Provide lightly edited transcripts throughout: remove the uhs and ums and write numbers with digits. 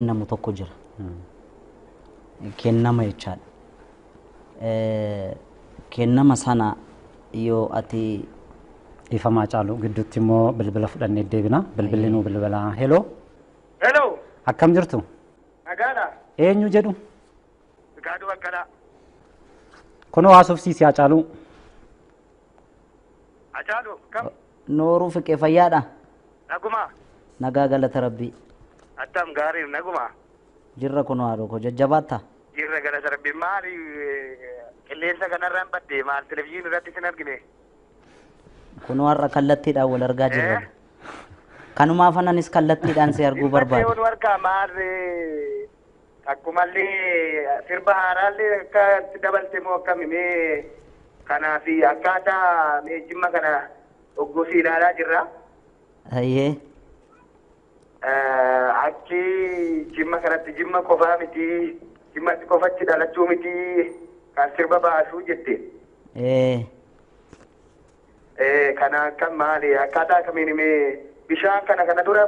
Kennamu tokko jira. Kennama jechaadha. Kennama sana yoo ati Dhiifamaa caalu gidduutti immoo bilbila fudhannee deebina. Bilbilli nuu bilbilaa. Heloo. Hello. Akkam jirtu? Nagaadha. Eenyu jedhu? Fiqaaduu Baqqalaa. Kunoo haasofsiisi Hacaaluu. Hacaaluu kam? Nooruu fiqee fayyaadha. Naguma. Nagaa galata rabbii. Attam gaariif naguma. Jirra kunoo haadhoo koo jajjabaatta. Jirra galata rabbii maali qilleensa kanarraan badde maal televizyiinii irratti sin argine? Kunoo har'a kallattiidhaan wal argaa jirra. Kanumaaf ananis kallattiidhaan si arguu barbaada. Hin harkaa maal akkumallee sirba haaraallee akka itti dabalte moo akkami mee kanaa fi akkaataa mee jimma kana hoggosii ilaalaa jirra. Ayyee. Achi jimma kanatti jimma qofaa miti jimmatti qofatti dhalachuu miti kan sirba baasuu jette. Kana akkam maali akkaataa akkamiin mee bishaan kana kana dura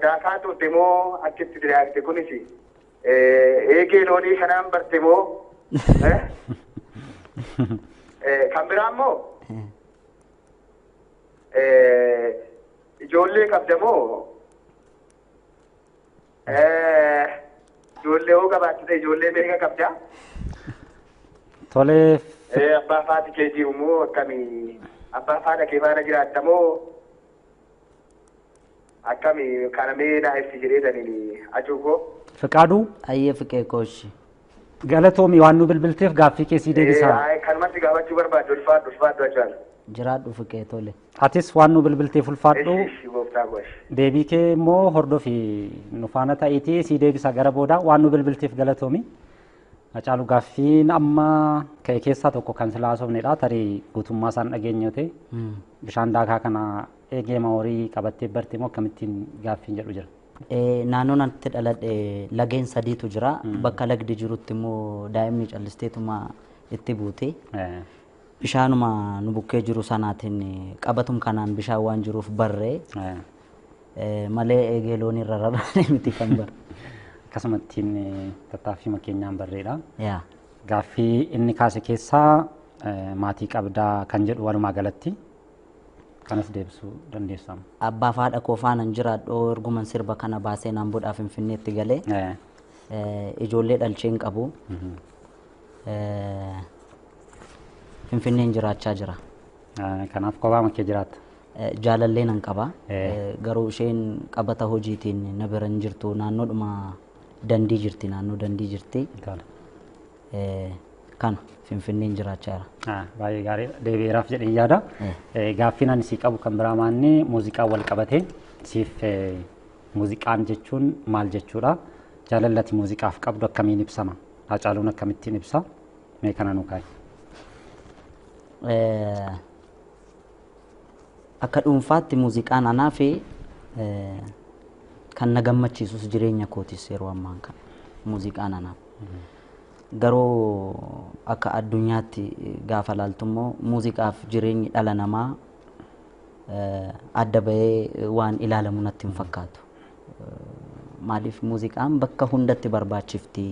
daakaa turte moo achitti daakte kunis eegee loonii kanaan barte moo kan biraa immoo ijoollee qabda moo ijoollee hoo qabaatte ijoollee meeqa qabda? Tolee. Abbaa faati kee jiru moo akkamii abbaa faadha kee faana jiraatta moo akkamii kana mee naa ibsi jedheetaniin acuukoo. Fiqaaduu. Ayyee fiqee kooshi. Galatoomi waan nu bilbilteef gaaffii keessii deebisaa. Kanumatti gaafachuu barbaaddu ulfaadhu ulfaadhu Hacaalu. Jiraadhu fiqee tole. Atis waan nu bilbilteef ulfaadhu. Gooftaa kooshi. Deebii kee immoo hordofi nu faana ta'iitii sii deebisa gara booda waan nu bilbilteef galatoomi. Hacaalu gaaffiin amma ka'e keessaa tokko kan silaa haasofnedha. Tarii guutummaa isaan dhageenye ta'e bishaan daakaa kana eegee horii qabattee barte moo akkamittiin gaaffiin jedhu jira. Naannoo natti dhaladhe lageen sadiitu jira. Bakka lagdi jirutti immoo daa'imni callisteetuma itti buute. Bishaanuma nu bukkee jiru sanaatiin qabatum kanaan bishaan waan jiruuf barree malee eegee loon irra rarraane miti kan barre. Akkasumattiin tattaaffii keenyaan barreedha. Gaaffii inni kaase keessaa maatii qabdaa kan jedhu walumaa galatti kanas deebisuu dandeessa. Abbaa fi haadha koo faana hin jiraadhu erguman sirba kana baasee naan bodhaa Finfinneetti galee ijoollee dhalchee hin qabu. Finfinneen jiraachaa jira. Kanaaf kophaa makee jiraatta. Jaalallee nan qaba. Garuu isheen qabata hojiitiin na bira hin jirtu naannoodhuma dandii jirti naannoo dandii jirti. Kana Finfinneen jiraachaa jira. Baay'ee gaarii deebi'eeraaf jedheen yaada. Gaaffiin ani sii qabu kan biraa maanni muuziqaan wal qabate siif muuziqaan jechuun maal jechuudha? Jaalallati muuziqaaf qabdu akkamiin ibsama? Hacaaluun akkamittiin ibsa? Mee kana nu kaa'i. Akka dhuunfaatti muuziqaan anaa fi kan na gammachiisus jireenya kootis yeroo ammaan kana muuziqaan anaaf. Garuu akka addunyaatti gaafa laaltu immoo muuziqaaf jireenyi dhala namaa adda bahee waan ilaalamu natti hin fakkaatu. Maaliif muuziqaan bakka hundatti barbaachifti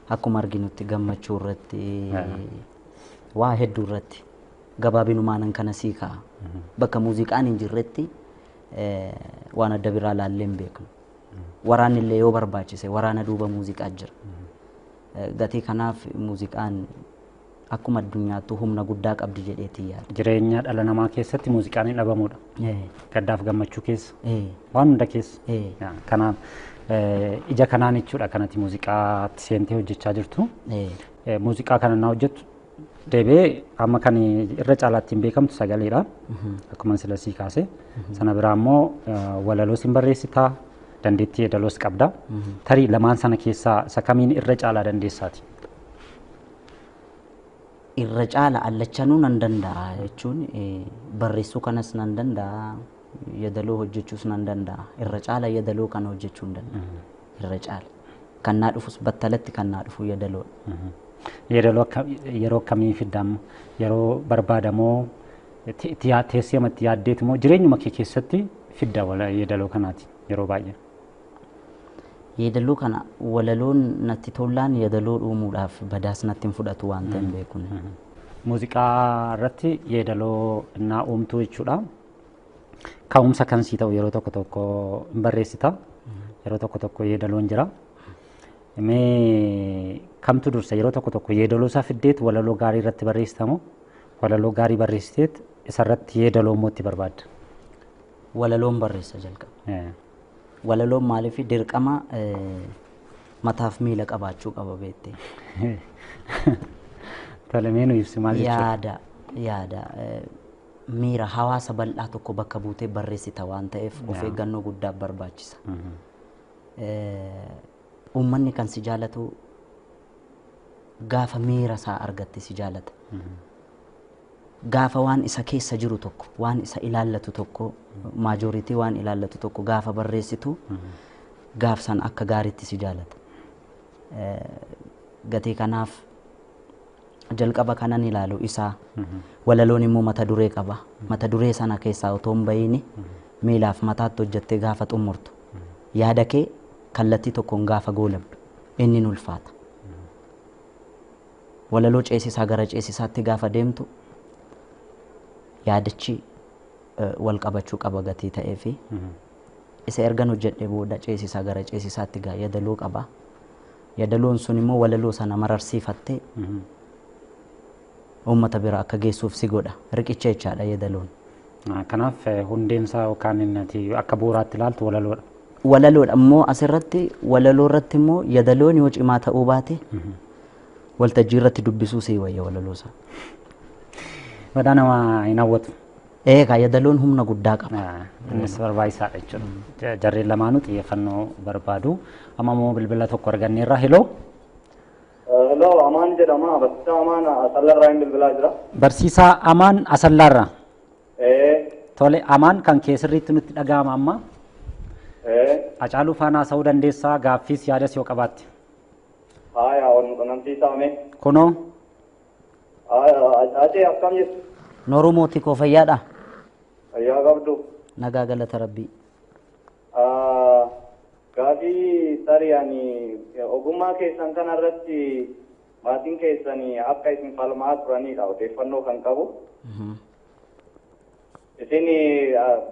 akkuma arginutti gammachuu irratti waa hedduu irratti gabaabinumaan kana sii ka'a. Bakka muuziqaan hin jirretti waan adda biraa laallee hin beeknu. Waraanni illee yoo barbaachise waraana duuba muuziqaa jira. Gatii kanaaf muuziqaan akkuma addunyaattuu humna guddaa qabdi jedheetii yaada. Jireenya dhala namaa keessatti muuziqaan hin dhabamudha. Gaddaaf gammachuu keessa. Waan hunda keessa. Kanaaf ija kanaan jechuudha kanatti muuziqaatti seentee hojjechaa jirtu. Muuziqaa kana naa hojjettu deebi'ee amma kan irra caalaatti hin beekamtu sagaleedha. Akkuma sila sii kaase. Sana biraa immoo walaloos hin barreessitaa. Dandeettii yeedaloos qabda. Tarii lamaan sana keessaa isa kamiin irra caalaa dandeessaati? Irra caala allachanuu nan danda'a jechuun barreessuu kanas nan danda'a yeedaloo hojjechuus nan danda'a. Irra caala yeedaloo kana hojjechuu hin danda'a. Irra caala. Kan naa dhufus battalatti kan naa dhufu yeedaloodha. Yeedaloo yeroo akkamii fidda yeroo barbaadamoo teessee amatti yaaddeeti moo jireenyuma kee keessatti fidda yeedaloo kanaati yeroo baay'ee? Yeedaloo kana walaloon natti tollaan yeedaloo uumuudhaaf badaas natti hin fudhatu waan ta'e hin beekune. Muuziqaa irratti yeedaloo innaa uumtuu jechuudha. Ka'umsa kan sii ta'u yeroo tokko tokko hin barreessita. Yeroo tokko tokko yeedaloon jira. Mee kamtu dursa yeroo tokko tokko yeedaloo isaa fiddeet walaloo gaarii irratti barreessitamoo walaloo gaarii barreessiteet isarratti yeedaloo immoo itti barbaadda? Walaloon barreessa jalqaba. Walaloon maaliif dirqama mataaf miila qabaachuu qaba beektee. Tole mee nu ibsi maal jechuudha? Yaada miira hawaasa bal'aa tokko bakka buutee barreessita waan ta'eef of eeggannoo guddaa barbaachisa. Uummanni kan si jaalatu gaafa miira isaa argatte si jaalata. Gaafa waan isa keessa jiru tokko, waan isa ilaallatu tokko, maajooritii waan ilaallatu tokko gaafa barreessitu gaaf san akka gaariitti si jaalata. Gatii kanaaf jalqaba kanan ilaalu isaa walaloon immoo mata duree qaba. Mata duree sana keessaa otoo hin bahiin miilaaf mataatti hojjettee gaafa xumurtu yaada kee kallattii tokkoon gaafa goolabdu inni ni ulfaata. Walaloo ceesisaa gara ceesisaatti gaafa deemtu yaadichi wal qabachuu qaba gatii ta'ee fi isa ergan hojjedhee booda ceesisaa gara ceesisaatti gaa yeedaloo qaba. Yeedaloon sun immoo walaloo sana mararsiifattee uummata bira akka geessuuf si godha. Riqicha jechaadha yeedaloon. Kanaaf hundeensaa yookaan inni akka bu'uuraatti ilaaltu walaloodha. Walaloodha immoo asirratti walaloo irratti immoo yeedaloon yoo cimaa ta'uu baate waltajjii irratti dubbisuu sii wayya walaloo isaa. Badaa nama hin hawwatu. Eegaa yeedaloon humna guddaa qaba. Innis barbaachisaadha jechuudha. Jarreen lamaanuu xiyyeeffannoo barbaadu. Amma immoo bilbila tokko arganneerra. Heloo. Heloo, Amaan jedhama. Barsiisaa Amaan Asallaarraa hin bilbilaa jira. Barsiisaa Amaan Asallaarraa. Tole Amaan kan kee sirriitti nutti dhaga'ama amma. Hacaaluu faana haasa'uu dandeessaa gaaffiis yaadas yoo qabaatte. Haaya, quunnamtii saame. Kunoo. Acee akkam jirtu? Nooruu mootii koo fayyaadha. Fayyaa qabdu. Nagaa galata rabbii. Gaafii tarii ani ogummaa keessan kanarratti maatiin keessan akka isin falmaa turanidha odeeffannoo kan qabu. Isin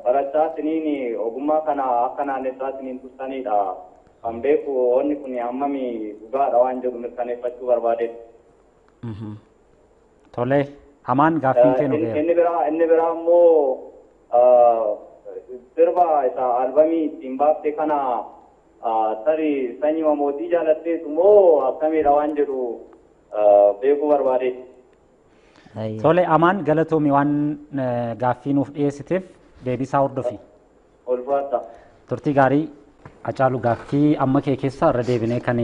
barachaa isiniin ogummaa kana akka naannessaa isiniin turtanidha kan beeku wanni kun hammami dhugaadha waan jedhu mirkaneeffachuu barbaadeeti. Tole Amaan gaaffiin kee nu ga'eera. Inni biraa immoo sirba isa albamii ittiin baafte kana tarii sanyii mootii jaalatteetu moo akkamiidha waan jedhu beekuu barbaadeeti. Tole Amaan galatoomi waan gaaffii nuuf dhiyeessiteef deebisaa hordofi. Ulfaata. Turtii gaarii Hacaaluu gaaffii amma kee keessaa irra deebinee kan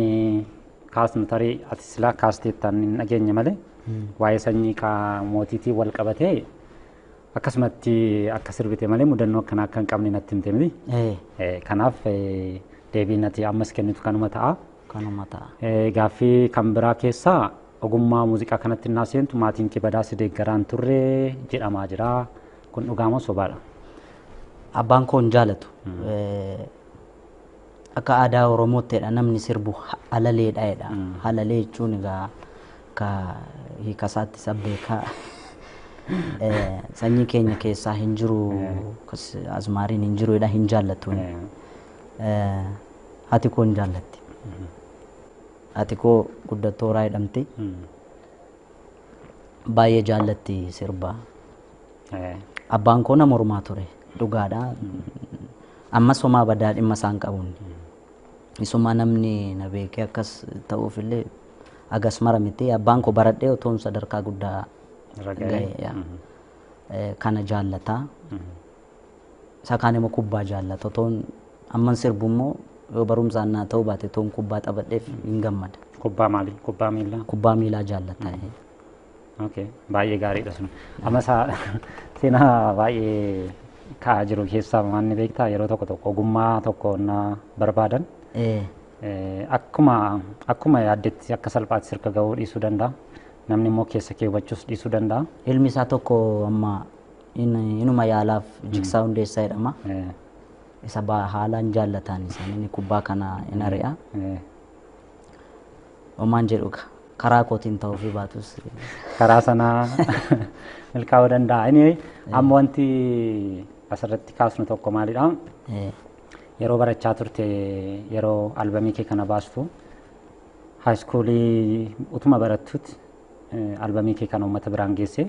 kaasnu tarii ati silaa kaasteettaan hin dhageenye malee waa'ee sanyii mootiitiin wal qabatee akkasumatti akka sirbite malee mudannoo akkanaa akka hin qabne natti himte miti. Kanaaf deebiin ati ammas kennitu kanuma ta'a. Kanuma ta'a. Gaaffii kan biraa keessaa ogummaa muuziqaa kanatti innaa seentu maatiin kee badaa si deeggaraan turre jedhamaa jira. Kun dhugaa moo sobaadha? Abbaan koo hin jaalatu. Akka aadaa Oromoottidha namni sirbu halaleedha jedha. Halalee jechuun egaa akka hiika isaatti sabbeekaa. Sanyii keenya keessaa hin jiru azmaariin hin jiru jedha hin jaallatu. Haati koo hin jaallatti. Haati koo guddattooraa jedhamti. Baay'ee jaallatti sirba. Abbaan koo nama mormaa ture dhugaadha. Ammas homaa badaa dhimma isaan qabuun. Isuma namni na beekee akkas ta'uuf illee agas mara miti. Abbaan koo baradhee otoon sadarkaa guddaa ga'e. Kana jaallataa. Isa kaan immoo kubbaa jaallata. Otoon amman sirbu immoo yoo barumsaan naa ta'uu baate otoon kubbaa taphadheef hin gammada. Kubbaa maali? Kubbaa miilaa? Kubbaa miilaa jaallata. Okay, baay'ee gaariidha sun. Amma seenaa baay'ee ka'aa jiru keessaa waan ni beektaa yeroo tokko tokko ogummaa tokko na barbaadan. Akkuma yaaddetti akka salphaatti sirka ga'uu dhiisuu danda'a. Namni immoo keessa keewwachuus dhiisuu danda'a. Ilmi isaa tokko amma inuma yaalaaf Jigsaa Hundeessaa jedhama. Isa haalaan jaallatan isaan inni kubbaa kana hin ari'a. Homaan jedhu karaa kootiin ta'uu fi baatus. Karaa sanaa milkaa'uu danda'a. Inni amma wanti asirratti kaasnu tokko maalidha? Yeroo barachaa turte yeroo albamii kee kana baastu haayiskuulii utuma barattutti albamii kee kana uummata biraan geesse.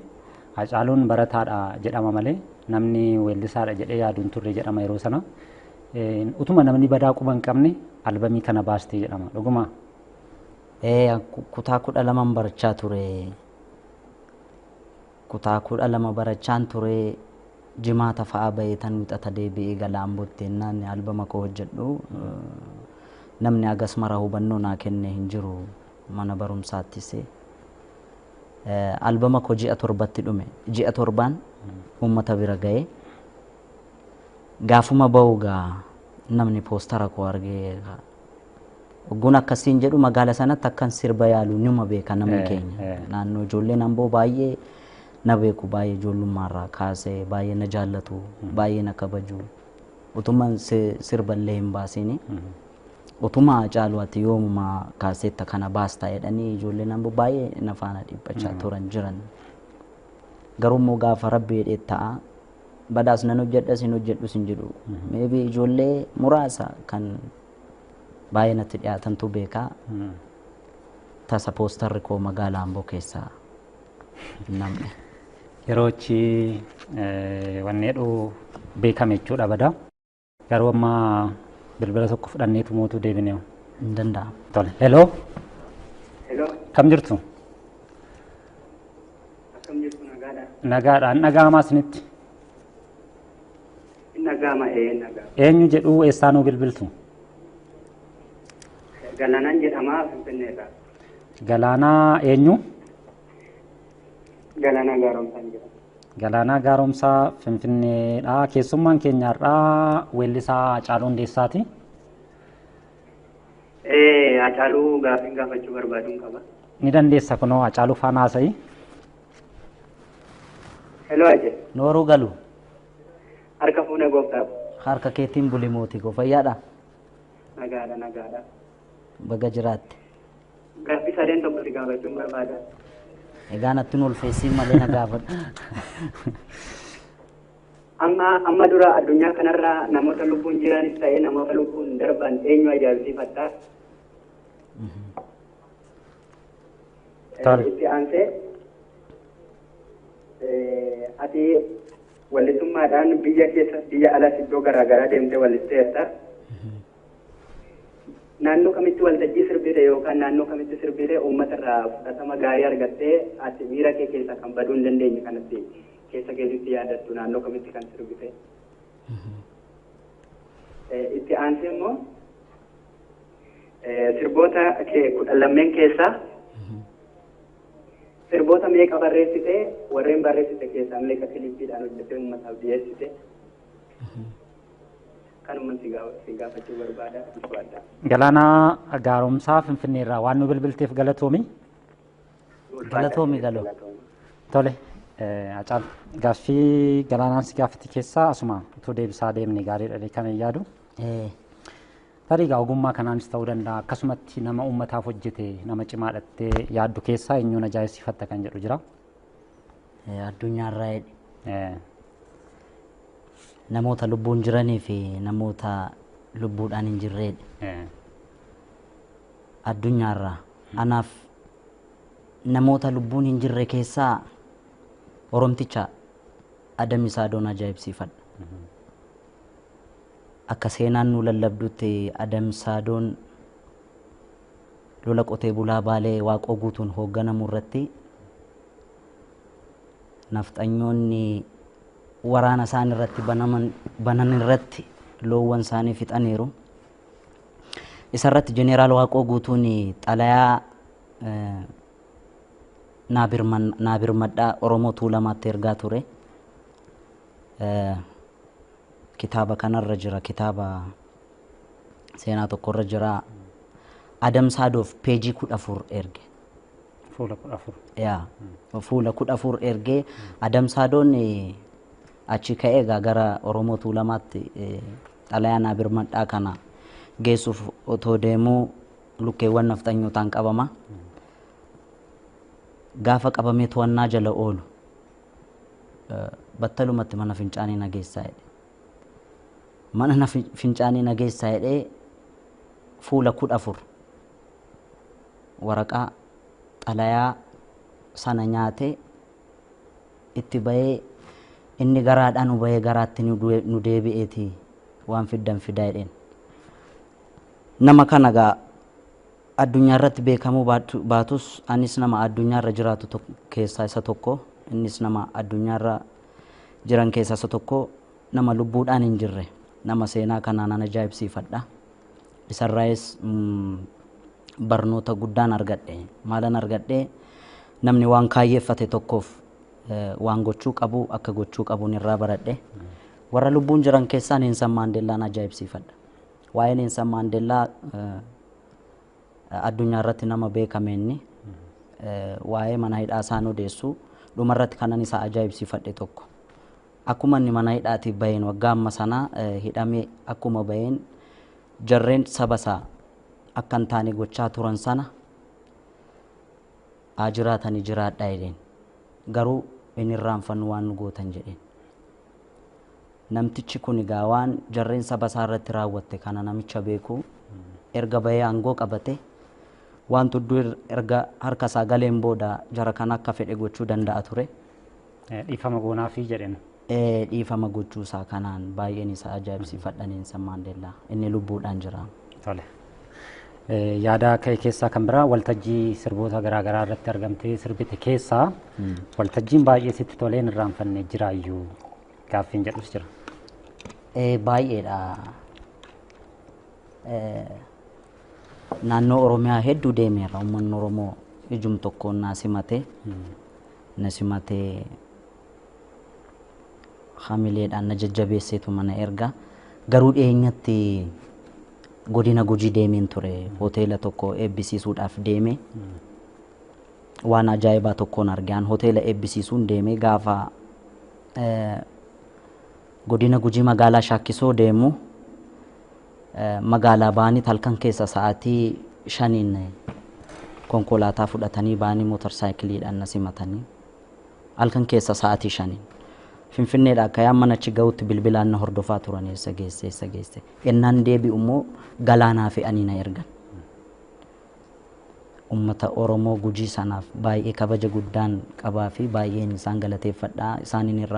Hacaaluun barataadha jedhama malee namni weellisaadha jedhee yaadu hin turre jedhama yeroo sana. Utuma namni badaa quba hin qabne albamii kana baaste jedhama. Dhuguma? Kutaa 12 barachaa ture. Kutaa 12 barachaan ture. Jimaata fa'aa bahee tan wixata deebi'ee gala Ambootti jennaan albama koo hojjedhu. Namni hagas mara hubannoo naa kenne hin jiru mana barumsaattis. Albama koo ji'a 7tti dhume. Ji'a 7 uummata bira ga'ee. Gaafuma bahu gaa namni poostara koo argee ogguun akkasiin jedhu magaala sanatti akkan sirba yaalu nima beeka namni keenya. Naannoo ijoolleen Amboo baay'ee na beeku, baay'ee ijoollummaarraa kaasee baay'ee na jaallatu, baay'ee na kabaju. Utuma sirballee hin baasini. Utuma Hacaaluu ati yoomuma kaaseetta kana baasta jedhanii ijoolleen Amboo baay'ee na faana dhiphachaa turan jiran. Garuu immoo gaafa Rabbi jedhee ta'a. Badaas nan hojjedhas hin hojjedhus hin jedhu. Maybe ijoollee muraasa kan baay'ee natti dhiyaatantu beeka. Tasa poostarri koo magaalaa Amboo keessaa namni. Yeroo achi wanni jedhu beekame jechuudha badaa. Garuu amma bilbila tokko fudhanneetu mootuu deebinee. Hin danda'amu. Tole. Heloo. Heloo. Kam jirtu? Akkam jirtu nagaadha? Nagaadha. Nagaamaa isinitti? Nagaama nagaa. Eenyu jedhu eessaanuu bilbiltu? Galaanaan jedhama Finfinneerraa. Galaanaa eenyu? Galaanaa Gaaromsaan jedhama. Galaanaa Gaaromsaa Finfinneedha. Keessummaan keenya har'aa weellisaa Hacaaluu Hundeessaati. Hacaaluu gaaffii gaafachuu barbaaduun qaba. Ni dandeessa kunoo Hacaaluu faana haasa'i. Heloo Hacee. Nooruu galu. Harka fuuna gooftaaf. Harka keetiin buli mootii koo fayyaadha? Nagaadha nagaadha. Baga jiraatte. Gaaffii sadeen tokko si gaafachuun barbaada. Egaa natti nu ulfeessiin malee na gaafadhu. Amma dura addunyaa kanarra namoota lubbuun jiranis ta'ee namoota lubbuun darban eenyu ajaa'ibsiifatta? Itti aansee ati wallisummaadhaan biyya keessa biyya alas iddoo garaagaraa deemtee wallisteerta. Naannoo kamitti waltajjii sirbite yookaan naannoo kamitti sirbite uummata irraa fudhatama gaarii argattee ati miira kee keessaa kan baduu hin dandeenye kanatti keessa keessitti yaadattu naannoo kamitti kan sirbite. Itti aansee immoo sirboota kee 12 keessaa sirboota meeqa barreessite warreen barreessite keessaa meeqa kilippiidhaan hojjettee uummataaf dhiyeessite. Kanuma si gaafachuu barbaada. Galaanaa Gaaromsaa Finfinneerraa waan nu bilbilteef galatoomi. Galatoomi galoo. Tole Hacaalu gaaffii Galaanaan si gaafate keessaa asuma utuu deebisaa deemne gaariidha kan hin yaadu. Tarii egaa ogummaa kanaanis ta'uu danda'a akkasumatti nama uummataaf hojjete nama cimaadhattee yaaddu keessaa eenyuun ajaa'ibsiifatta kan jedhu jira. Addunyaarraa jedhe. Namoota lubbuun jiranii fi namoota lubbuudhaan hin jirredha. Addunyaarraa anaaf namoota lubbuun hin jirre keessaa Oromticha Adam Saadoon ajaa'ibsiifadha. Akka seenaan nu lallabdutti Adam Saadoon lola qotee bulaa Baalee Waaqoo guutuun hoogganamu irratti nafxanyoonni waraana isaan irratti banan irratti loowwan isaanii fixaniiru. Isarratti Jeneraal Waaqoo guutuun xalayaa naa birmadhaa Oromoo Tuulamaatti ergaa ture. Kitaaba kanarra jira, kitaaba seenaa tokkorra jira. Adam Saadoof peejii 14 erge. Fuula 14. Yaa, fuula 14 ergee Adam Saadoon achi ka'ee egaa gara Oromoo Tuulamaatti Xalayaa naa birmadhaa kana geessuuf otoo deemuu lukkeewwan nafxanyootaan qabama. Gaafa qabamee to'annaa jala oolu battalumatti mana fincaanii na geessaa jedhe. Mana fincaanii na geessaa jedhee fuula 14 waraqaa xalayaa sana nyaatee itti bahee inni garaadhaan nu bahee garaatti nu deebi'eeti waan fiddan fidaa jedheen. Nama kana gaa addunyaa irratti beekamuu baatus anis nama addunyaa irra jiraatu keessaa isa tokko, innis nama addunyaa irra jiran keessaa isa tokko, nama lubbuudhaan hin jirre, nama seenaa kanaan an ajaa'ibsiifadha. Isarraayis barnoota guddaan argadhe. Maalan argadhe? Namni waan kaayyeeffate tokkoof waan gochuu qabu akka gochuu qabuun irraa baradhe. Warra lubbuun jiran keessaa Nelson Maandeellaan ajaa'ibsiifadha. Waa'ee Nelson Maandeellaa addunyaa irratti nama beekame inni waa'ee mana hidhaa isaan odeessu dhumarratti kanan isa ajaa'ibsiifadhe tokko. Akkuma inni mana hidhaatii baheen waggaa amma sana hidhamee akkuma baheen jarreen saba isaa akka hin taane gochaa turan sana haa jiraatanii jiraadhaa jedheen. Garuu inni irraanfannu waan nu gootan jedheen. Namtichi kun egaa waan jarreen saba isaa irratti raawwatte kana namicha beeku erga bahee aangoo qabate waan tudduu erga harka isaa galeen booda jara kana akka fedhe gochuu danda'a ture. Dhiifama goonaafii jedheen. Dhiifama gochuu isaa kanaan baay'een isaa ajaa'ibsiifadha Nelson Maandeellaa. Inni lubbuudhaan jira. Tole. Yaada ka'e keessaa kan biraa waltajjii sirboota garaagaraa irratti argamtee sirbite keessaa waltajjiin baay'ee sitti tolee hin irraanfanne jiraayyuu gaaffiin jedhus jira. Baay'eedha. Naannoo Oromiyaa hedduu deemeera. Uummanni Oromoo ijum tokkoon na simatee hamileedhaan na jajjabeesseetu mana erga. Garuu dhiyeenyatti godina Gujii deemeen ture. Hoteela tokko eebbisiisuudhaaf deeme. Waan ajaa'ibaa tokkoon arge. An hoteela eebbisiisuun deeme gaafa godina Gujii magaalaa Shaakkisoo deemu magaalaa ba'anii halkan keessa sa'aatii 5 konkolaataa fudhatanii ba'anii mootorsaayikiliidhaan na simatanii halkan keessa sa'aatii 5 Finfinneedha akka yaan achi ga'utti bilbilaan na hordofaa turan eessa geesse eessa geesse. Ennaan deebi'u immoo galaanaa fe'anii na ergan. Uummata Oromoo Gujii sanaaf baay'ee kabaja guddaan qabaa fi baay'een isaan galateeffadha. Isaan hin